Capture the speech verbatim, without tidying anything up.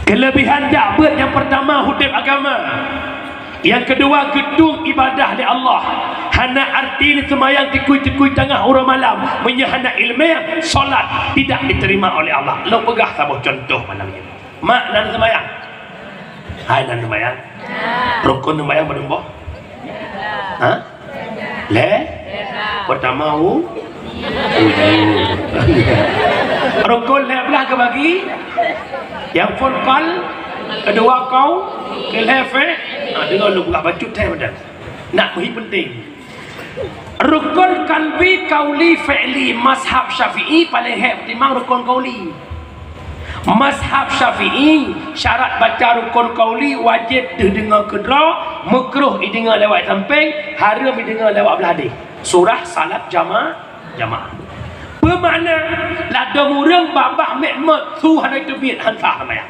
Keuleubihan jak beuet nyang peurtama udeb agama. Nyang keudua geutueng ibadah lé Allah. Hana arti neuseumayang tikui-tikui tangah uroe malam, meunyoe hana ileumèe, solat tidak diterima oleh Allah. Lôn peugah saboh cuntoh malam nyoe. Mak na neuseumayang? Hai na neuseumayang? Rukon neuseumayang padum boh? Ha? Lhèe? Peurtama u-, uju. Rukon lhèe blah geubagi. Nyang phôn qalb, keudua qau-, keulhèe fi'il. Ha, deungö lôn peugah bacut thèe mantong. Nak meuhi peunteng. Rukon qalbi, qauli, fi'li, mazhab Syafi'i paléng hék timang rukon qauli. Mazhab Syafi'i, syarat baca rukon qauli wajéb deuh deungoe keudroe, meukruh ideungoe lewat sampéng, hareuem ideungoe lewat blah deh. Surah salat jama-, jamaah. Peumakna, ladôm ureueng babah mét mot, su hana teubiet, han sah seumayang.